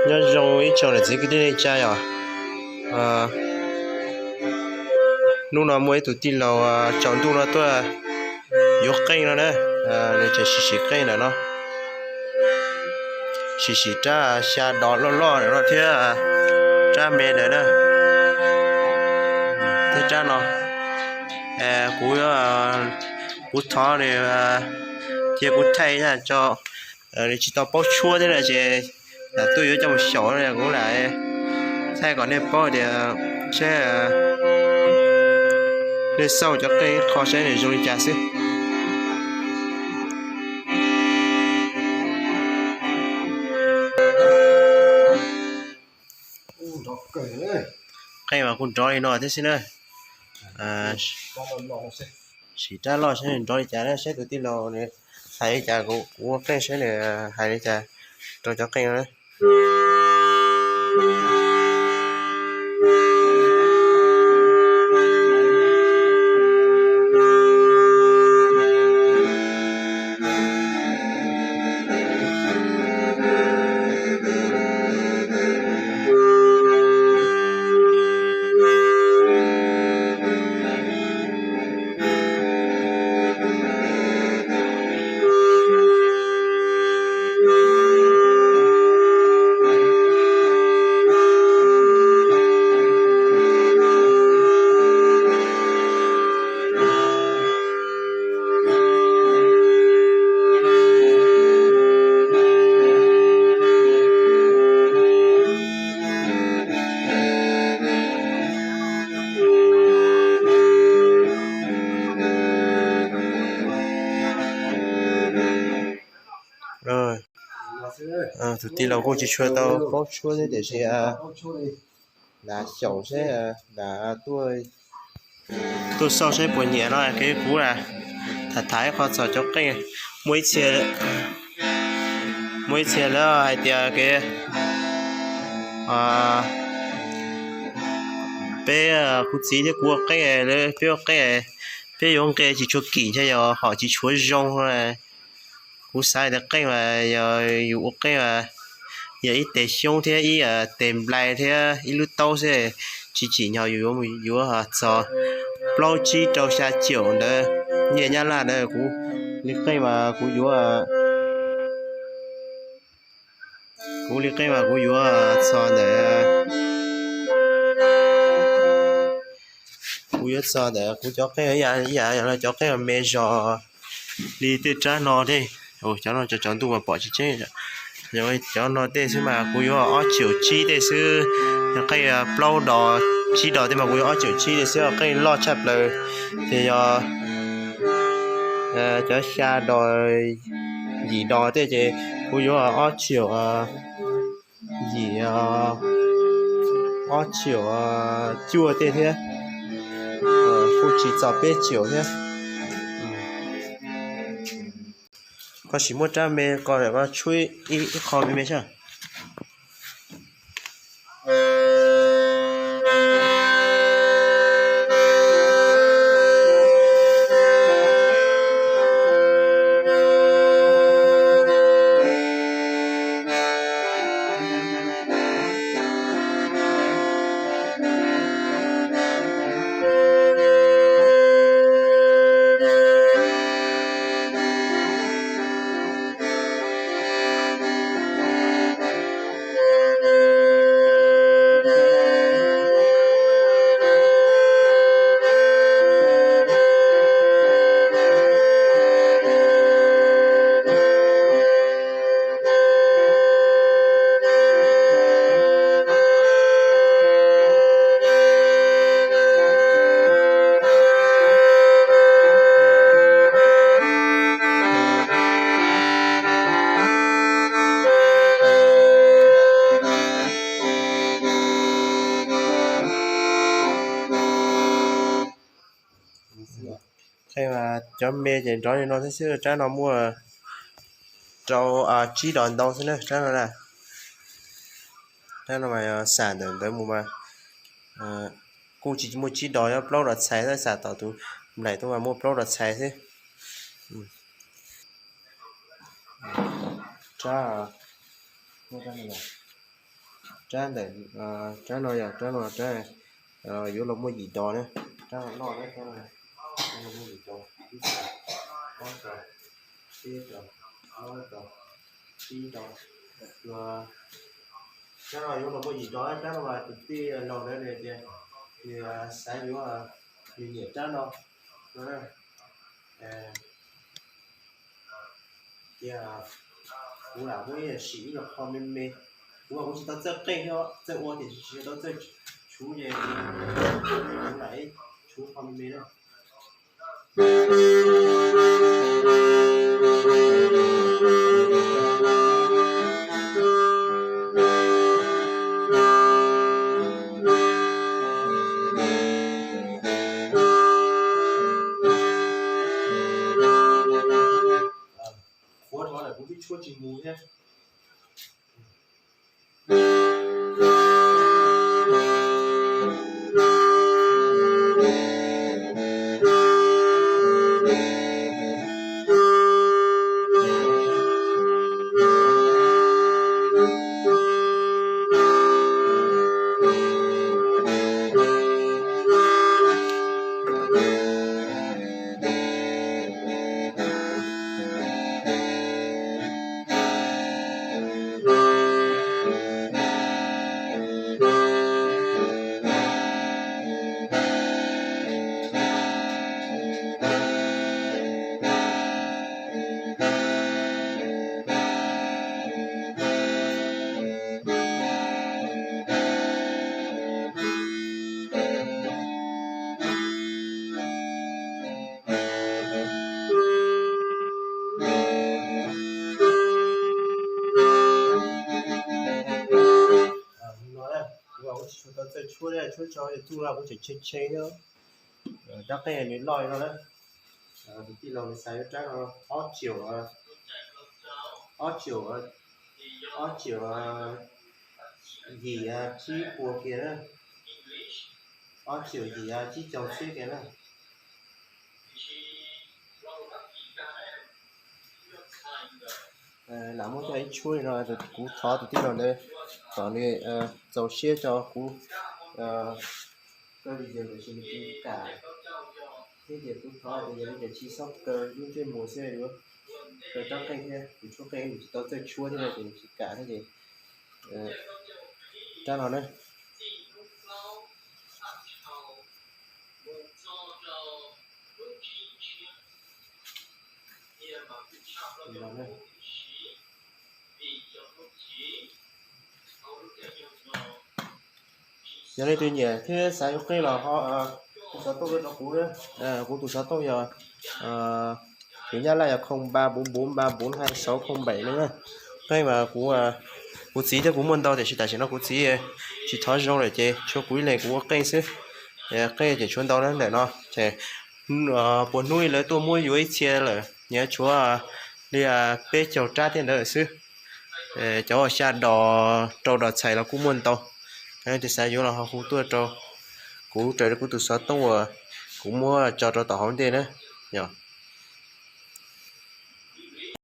Nyob zoo ib tsoom niam txiv kwv tij neej tsa yom. Hnub no muaj ib tug tij laug tsaus ntuj no tuaj yuav qeej no na, nws tseem sim sim qeej ntawm no, sim sim rab xya dos loj loj ntawm no thiab rab me ntawm na, thiab rab no. Kuv, kuv thov nws cia kuv thaij tso, nws tsis tau paub tshuab thiab na ces tuaj yuav coj mus xyaum, kuv lam thaij kom nej paub tias saib, nej xauj cov qeej ib qho saib nws zoo li cas xwb. Qeej mas kuj nrov li no thiab xwb na. Sim rab loj saib nws nrov li cas na, saib tus tij laug nws hais li cas, kuv ua qeej saib nws hais li cas rau cov qeej no na. Tus tij laug kuj tsis tshua tau paub tshuab thiab tiam sis lam xyaum seb, lam tuaj xauj seb puas nyiam no ces kuv tham tham ib qho txog cov qeej. Muaj ib txhia, muaj ib txhia lawv hais tias kev peb, kuv txiv thiab kuv ua qeej, peb ua qeej, peb yuav nqe tsis tshua kim ntshai yog hom tsis tshuav zoo. Kuv xav tias qeej mas yog yus ua qeej mas yog ib tes xyoob thiab ib tes nplai thiab ib lub taub xwb, tsis tsim nyog yus yuav txog plaub tsib rau xya caum ntawd nyiaj nyab laj ntawd. Kuv li qeej mas kuv yuav, kuv li qeej mas kuv yuav txog ntawm, kuv yuav txog ntawm kuv cov qeej ib yam, ib yam cov qeej me zog li tej rab no tej. Cov no cov tsaus ntuj mas pom tsis tseeb. Cov no tej xwb mas kuv yuav ob caum tsib tej xwb. Qeej plaub dos tsib dos tej mas kuv yuav ob caum tsib tej xwb, qeej loj tshaj plaws ces yog cov xya dos yim dos tej ces kuv yuav ob caum yim, ob caum cuaj tej thiab, kuj tsis txog peb caum thiab. Koj sim muab rab me ko, koj tshuab ib qho me me saib. Qhov cov me ces nrov li no thiab xwb, rab no muaj rau tsib dos ntau xwb na, rab no na. Rab no mas xam ntawm ntawd mus mas kuj tsis muaj tsib dos, yog plaub dos txhais xwb, xam tom tus nplaim tuaj mas muaj plaub dos txhais xwb. Rab, rab no, Rab ntawm, rab no yog rab no rab yuav los muaj yim dos na. Rab no noj na, rab no yuav los muaj yim dos, ib rab, ob rab, peb rab, ob rab, ib rab. Rab no yuav los muaj yim dos, rab no mas tus tij laug ntawd nws tias nws xav yuav, nws nyiam rab no no na. Ces kuv lam muab sim ib nyuag qho me me, kuv mas kuv tsis tau txawj qeej thiab, txawj ua tiam sis tsis tau txawj tshuv ces kuv lam tshuv qho me me na. Qhuav dhau lawm kuv twb tshuab tsis mus thiab. Kuv tsis tau txawj tshuab, tshuab tso YouTube no kuv tseem tshee tshee thiab. Rab qeej nws loj li no na. Tus tij laug nws xav yuav rab no, ob triệu, ob triệu, ob triệu yim tsib puas kiag na, ob triệu yim tsib caug txhiab kiag na. Lam muab coj ib tshuab li no, kuv thov tus tij laug ntawd kom nws txaus siab tso kuv, kawg li ces nws tsis kam, thiab ces kuv thov tias yog li ces tsis txhob kaw lub ntsej muag xwb, yuav kaw rab qeej thiab, tus tshuab qeej nws tsis tau txawj tshuab thiab no ces nws tsis kam thiab ces rab no na. Yog leej twg nyiam thiab xav yuav qeej los ho hu xov tooj tuaj rau kuv na. Kuv tus xov tooj yog, tus Nyab Laj yog không ba bốn bốn ba bốn hai sáu không bảy na. Qeej mas kuv, kuv txiv thiab kuv muaj ntau tiam sis tam sim no kuv txiv tsis thov zoo lawm ces tshuav kuv ib leeg kuv ua qeej xwb. Qeej ces tshuav ntau na ntawm no ces puas hnub lawv tuaj muab yuav ib txhia lawm, nyias tshuav li peb caug rab thiab ntawd lawm xwb. Cov xya dos rau dos txhais los kuj muaj ntau. Yog leej twg xav yuav los ho hu tuaj rau kuv, raws li kuv tus xov tooj uas kuv muab tso rau tom hauv ntej na. Yog